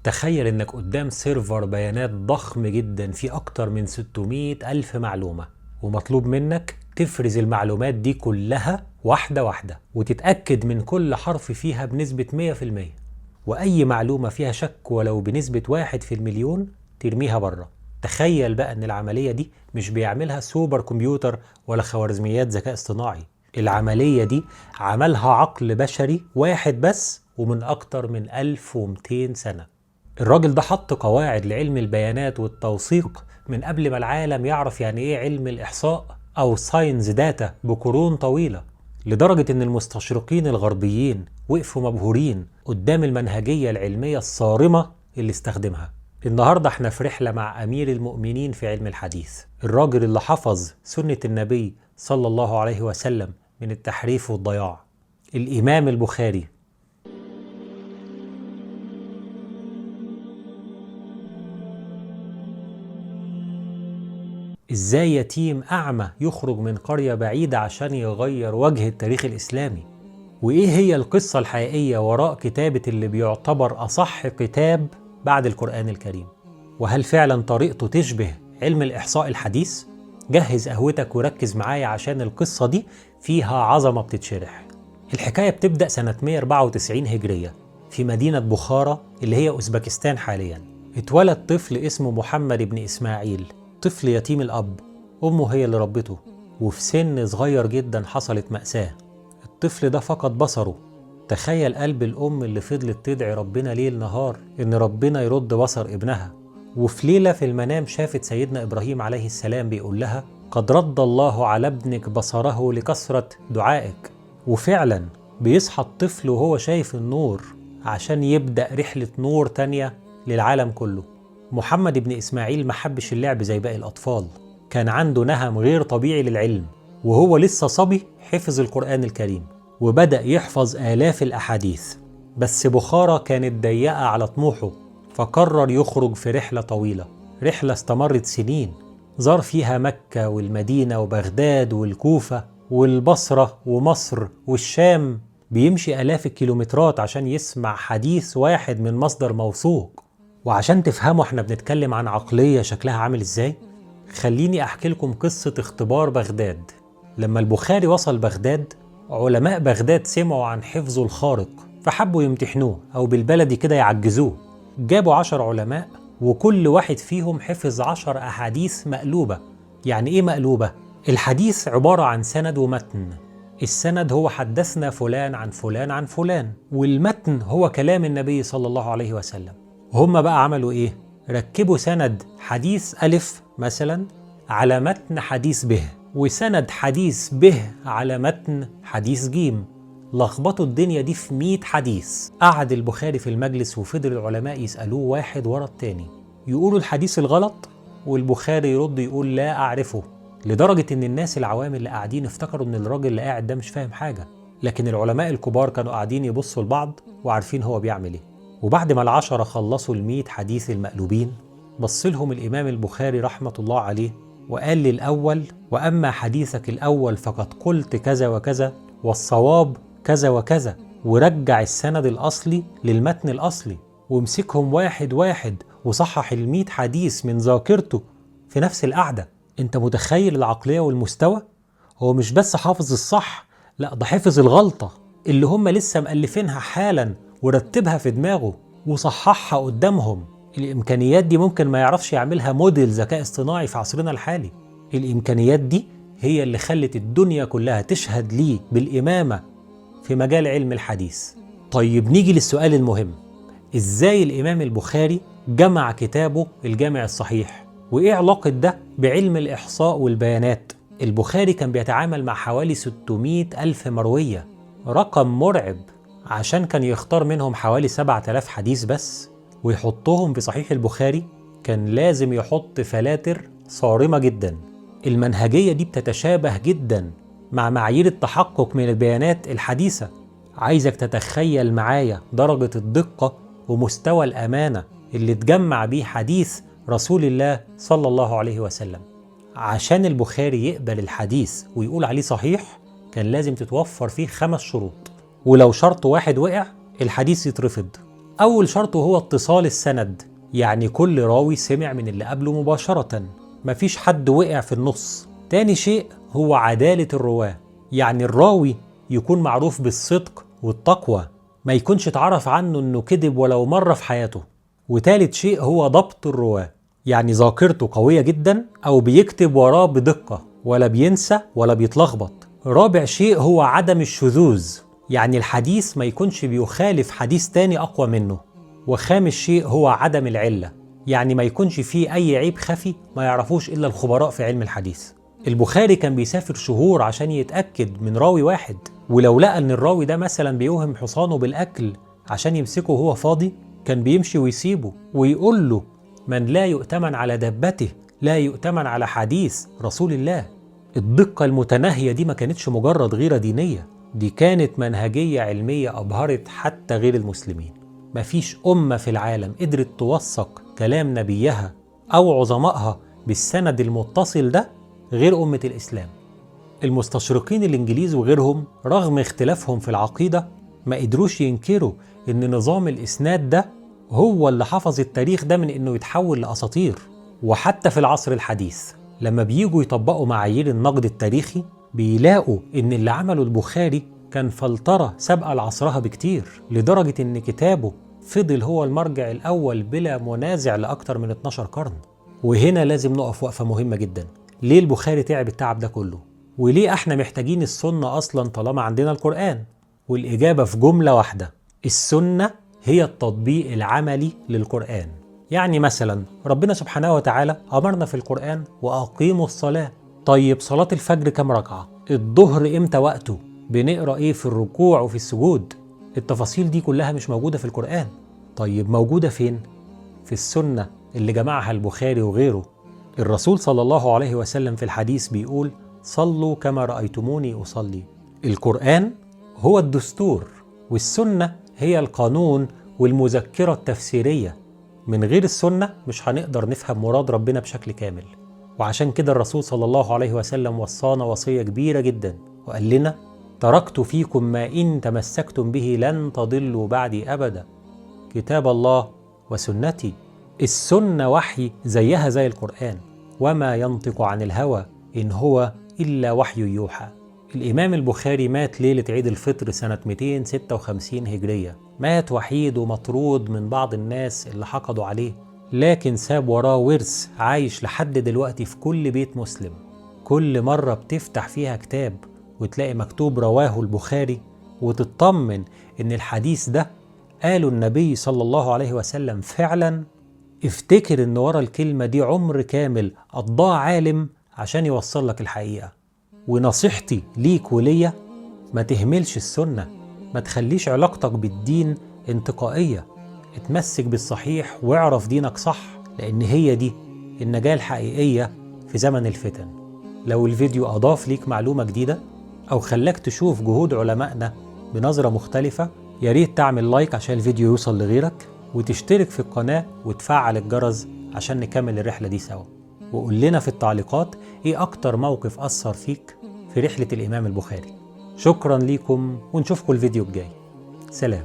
تخيل انك قدام server بيانات ضخم جدا فيه اكتر من 600 ألف معلومة، ومطلوب منك تفرز المعلومات دي كلها واحدة واحدة وتتأكد من كل حرف فيها بنسبة 100%، وأي معلومة فيها شك ولو بنسبة 1 في المليون ترميها بره. تخيل بقى ان العملية دي مش بيعملها super computer ولا خوارزميات ذكاء اصطناعي، العملية دي عملها عقل بشري واحد بس ومن أكتر من 1200 سنة. الراجل ده حط قواعد لعلم البيانات والتوثيق من قبل ما العالم يعرف يعني ايه علم الإحصاء أو science data بقرون طويلة، لدرجة ان المستشرقين الغربيين وقفوا مبهورين قدام المنهجية العلمية الصارمة اللي استخدمها. النهاردة احنا في رحلة مع أمير المؤمنين في علم الحديث، الراجل اللي حفظ سنة النبي صلى الله عليه وسلم من التحريف والضياع، الإمام البخاري. ازاي يتيم أعمى يخرج من قرية بعيدة عشان يغير وجه التاريخ الإسلامي؟ وإيه هي القصة الحقيقية وراء كتابة اللي بيعتبر أصح كتاب بعد القرآن الكريم؟ وهل فعلا طريقته تشبه علم الإحصاء الحديث؟ جهز قهوتك وركز معايا عشان القصة دي فيها عظمة بتتشرح. الحكاية بتبدأ سنة 194 هجرية في مدينة بخارى اللي هي أوزبكستان حاليا. اتولد طفل اسمه محمد بن إسماعيل، طفل يتيم الأب، أمه هي اللي ربته، وفي سن صغير جدا حصلت مأساة. الطفل ده فقد بصره. تخيل قلب الأم اللي فضلت تدعي ربنا ليل نهار إن ربنا يرد بصر ابنها. وفي ليلة في المنام شافت سيدنا إبراهيم عليه السلام بيقول لها: قد رد الله على ابنك بصره لكثرة دعائك. وفعلا بيصحى الطفل وهو شايف النور عشان يبدأ رحلة نور تانية للعالم كله. محمد بن إسماعيل ما حبش اللعب زي باقي الأطفال، كان عنده نهم غير طبيعي للعلم، وهو لسه صبي حفظ القرآن الكريم وبدأ يحفظ آلاف الأحاديث. بس بخارى كانت ضيقة على طموحه، فقرر يخرج في رحلة طويلة، رحلة استمرت سنين، زار فيها مكة والمدينة وبغداد والكوفة والبصرة ومصر والشام. بيمشي آلاف الكيلومترات عشان يسمع حديث واحد من مصدر موثوق. وعشان تفهموا احنا بنتكلم عن عقلية شكلها عامل ازاي، خليني احكي لكم قصة اختبار بغداد. لما البخاري وصل بغداد، علماء بغداد سمعوا عن حفظه الخارق فحبوا يمتحنوه، او بالبلدي كده يعجزوه. جابوا 10 علماء وكل واحد فيهم حفظ 10 أحاديث مقلوبة. يعني ايه مقلوبة؟ الحديث عبارة عن سند ومتن. السند هو حدثنا فلان عن فلان عن فلان، والمتن هو كلام النبي صلى الله عليه وسلم. هما بقى عملوا ايه؟ ركبوا سند حديث ألف مثلا على متن حديث به، وسند حديث به على متن حديث جيم. لخبطوا الدنيا دي في 100 حديث. قعد البخاري في المجلس وفضل العلماء يسألوه واحد ورا التاني، يقولوا الحديث الغلط والبخاري يرد يقول لا أعرفه، لدرجة إن الناس العوام اللي قاعدين افتكروا إن الراجل اللي قاعد ده مش فاهم حاجة. لكن العلماء الكبار كانوا قاعدين يبصوا لبعض وعارفين هو بيعمل إيه. وبعد ما 10 خلصوا 100 حديث المقلوبين، بص لهم الإمام البخاري رحمة الله عليه وقال للأول: وأما حديثك الأول فقد قلت كذا وكذا، والصواب كذا وكذا. ورجع السند الأصلي للمتن الأصلي ومسكهم واحد واحد وصحح 100 حديث من ذاكرته في نفس القعدة. انت متخيل العقلية والمستوى؟ هو مش بس حافظ الصح، لا ده حافظ الغلطة اللي هم لسه مألفينها حالا ورتبها في دماغه وصححها قدامهم. الإمكانيات دي ممكن ما يعرفش يعملها موديل ذكاء اصطناعي في عصرنا الحالي. الإمكانيات دي هي اللي خلت الدنيا كلها تشهد ليه بالإمامة في مجال علم الحديث. طيب نيجي للسؤال المهم: إزاي الإمام البخاري جمع كتابه الجامع الصحيح؟ وإيه علاقة ده بعلم الإحصاء والبيانات؟ البخاري كان بيتعامل مع حوالي 600 ألف مروية، رقم مرعب، عشان كان يختار منهم حوالي 7000 حديث بس ويحطهم في صحيح البخاري. كان لازم يحط فلاتر صارمة جدا. المنهجية دي بتتشابه جدا مع معايير التحقق من البيانات الحديثة. عايزك تتخيل معايا درجة الدقة ومستوى الأمانة اللي تجمع بيه حديث رسول الله صلى الله عليه وسلم. عشان البخاري يقبل الحديث ويقول عليه صحيح، كان لازم تتوفر فيه 5 شروط، ولو شرط واحد وقع الحديث يترفض. أول شرط هو اتصال السند، يعني كل راوي سمع من اللي قبله مباشرة، مفيش حد وقع في النص. تاني شيء هو عدالة الرواة، يعني الراوي يكون معروف بالصدق والتقوى، ما يكونش اتعرف عنه انه كذب ولو مرة في حياته. وتالت شيء هو ضبط الرواة، يعني ذاكرته قوية جدا أو بيكتب وراه بدقة، ولا بينسى ولا بيتلخبط. رابع شيء هو عدم الشذوذ، يعني الحديث ما يكونش بيخالف حديث تاني أقوى منه. وخامس شيء هو عدم العلة، يعني ما يكونش فيه أي عيب خفي ما يعرفوش إلا الخبراء في علم الحديث. البخاري كان بيسافر شهور عشان يتأكد من راوي واحد، ولو لقى إن الراوي ده مثلا بيوهم حصانه بالأكل عشان يمسكه وهو فاضي، كان بيمشي ويسيبه ويقول له من لا يؤتمن على دبته لا يؤتمن على حديث رسول الله. الدقة المتناهية دي ما كانتش مجرد غيرة دينية، دي كانت منهجية علمية أبهرت حتى غير المسلمين. مفيش أمة في العالم قدرت توثق كلام نبيها أو عظمائها بالسند المتصل ده غير أمة الإسلام. المستشرقين الإنجليز وغيرهم رغم اختلافهم في العقيدة ما قدروش ينكروا إن نظام الإسناد ده هو اللي حفظ التاريخ ده من إنه يتحول لأساطير. وحتى في العصر الحديث لما بييجوا يطبقوا معايير النقد التاريخي بيلاقوا إن اللي عمله البخاري كان فلترة سابقة لعصرها بكتير، لدرجة إن كتابه فضل هو المرجع الأول بلا منازع لأكتر من 12 قرن. وهنا لازم نقف وقفة مهمة جدا، ليه البخاري تعب التعب ده كله؟ وليه احنا محتاجين السنة أصلا طالما عندنا القرآن؟ والإجابة في جملة واحدة: السنة هي التطبيق العملي للقرآن. يعني مثلا ربنا سبحانه وتعالى أمرنا في القرآن وأقيموا الصلاة. طيب صلاة الفجر كم ركعة؟ الظهر إمتى وقته؟ بنقرأ إيه في الركوع وفي السجود؟ التفاصيل دي كلها مش موجودة في القرآن. طيب موجودة فين؟ في السنة اللي جمعها البخاري وغيره. الرسول صلى الله عليه وسلم في الحديث بيقول صلوا كما رأيتموني أصلي. القرآن هو الدستور، والسنة هي القانون والمذكرة التفسيرية. من غير السنة مش هنقدر نفهم مراد ربنا بشكل كامل. وعشان كده الرسول صلى الله عليه وسلم وصانا وصية كبيرة جدا وقال لنا تركت فيكم ما إن تمسكتم به لن تضلوا بعدي أبدا، كتاب الله وسنتي. السنة وحي زيها زي القرآن، وما ينطق عن الهوى إن هو إلا وحي يوحى. الإمام البخاري مات ليلة عيد الفطر سنة 256 هجرية، مات وحيد ومطرود من بعض الناس اللي حقدوا عليه، لكن ساب وراه ورث عايش لحد دلوقتي في كل بيت مسلم. كل مرة بتفتح فيها كتاب وتلاقي مكتوب رواه البخاري وتطمن إن الحديث ده قاله النبي صلى الله عليه وسلم فعلا، افتكر إن ورا الكلمة دي عمر كامل قضاه عالم عشان يوصل لك الحقيقة. ونصيحتي ليك وليا، ما تهملش السنة، ما تخليش علاقتك بالدين انتقائية، اتمسك بالصحيح واعرف دينك صح، لأن هي دي النجاة الحقيقية في زمن الفتن. لو الفيديو أضاف ليك معلومة جديدة أو خلاك تشوف جهود علمائنا بنظرة مختلفة، ياريت تعمل like عشان الفيديو يوصل لغيرك، وتشترك في القناة وتفعل الجرس عشان نكمل الرحلة دي سوا. وقول لنا في التعليقات إيه أكتر موقف أثر فيك في رحلة الإمام البخاري. شكرا ليكم ونشوفكم الفيديو الجاي. سلام.